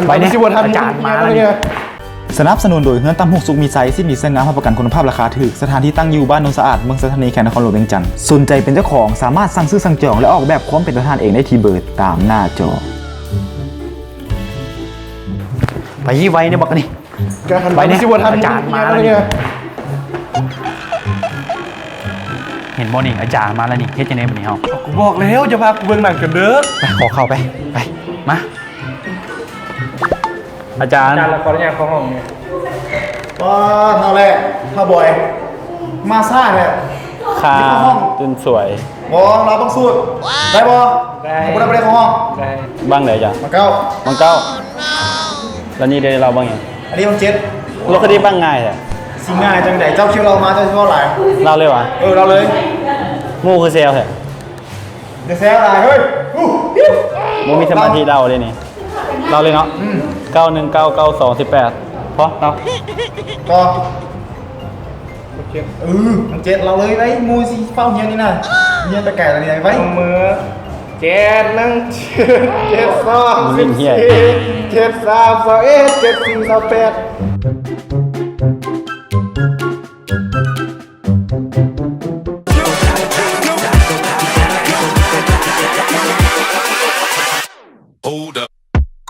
ໄປເດ້ ອາຈານມາແລ້ວນີ້. ສະໜັບສະໜູນໂດຍ ເຮືອນຕຳຫຸກສຸກມີໄຊ ສີນດີເຊື່ອງາມ ຮັບປະກັນຄຸນນະພາບລາຄາຖືກ. ສະຖານທີ່ຕັ້ງຢູ່ບ້ານໂນນສະອາດ ເມືອງໄຊທານີ ແຂວງນະຄອນຫຼວງວຽງຈັນ. ສົນໃຈເປັນເຈົ້າຂອງ ສາມາດສັ່ງຊື້ສັ່ງຈອງ ແລະ ອອກແບບຄວາມເປັນຕົວທ່ານເອງໄດ້ທີ່ເບີຕາມໜ້າຈໍ. ໄປໄວເດ້ບັກອັນນີ້. ໄປເດ້ ອາຈານມາແລ້ວນີ້. ເຫັນບໍ່ນີ້ ອາຈານມາແລ້ວນີ້. ເຮັດຈັ່ງໃດບັດນີ້ເຮົາ? ເອົາ ກູບອກແລ້ວ ຢ່າພາກູເບິ່ງໜັງກັນເດີ້. ໄປ ຂໍເຂົ້າໄປ ໄປ ມາ. ອາຈານ ອາຈານ ລະຂໍອະນຸຍາດເຂົ້າຫ້ອງແດ່. ປ້າດ ເຮົາແຫຼະ ເຮົາບອຍ ມາຊ້າແທ້. ຄ່າຕື່ມສວຍ. ບໍ່ ລາວບັງສູດ ໄດ້ບໍ່? ໄດ້ ບໍ່ໄດ້ ບໍ່ໄດ້ເຂົ້າຫ້ອງ. ໄດ້ ບັງໃດອາຈານ? ບັງເກົ້າ ບັງເກົ້າ. ແລ້ວນີ້ເດ ລາວບັງຫຍັງ? ອັນນີ້ບັງເຈັດ. ລາວຄືໄດ້ບັງງ່າຍແທ້? ຊິງ່າຍຈັ່ງໃດ? ເຈົ້າຄິດວ່າລາວມາ ເຈົ້າຊິເວົ້າຫຼາຍ. ລາວເລີຍຫວາ? ເອີ ລາວເລີຍ. ໝູ່ຄືແຊວແທ້. ຢ່າແຊວຫຼາຍເຮີ້ຍ. ບໍ່ມີສະມາທິ ລາວເດ້ນີ້. ລາວເລີຍເນາະ. ອືມ ເກົ້າໜຶ່ງເກົ້າເກົ້າສອງສິບແປດ ພໍເນາະ. ຕໍ່ ເຈັດ ເອີ ເຈັດ ລາວເລີຍໄວ. ໝູ່ຊິຟ້າວຮຽນນີ້ນະ ຮຽນແຕ່ໄກແລ້ວນີ້ໄວ. ເມືອ ເຈັດໜຶ່ງ ເຈັດສອງ ສິບສີ່ ເຈັດສາມ ຊາວເອັດ ເຈັດສີ່ ຊາວແປດ.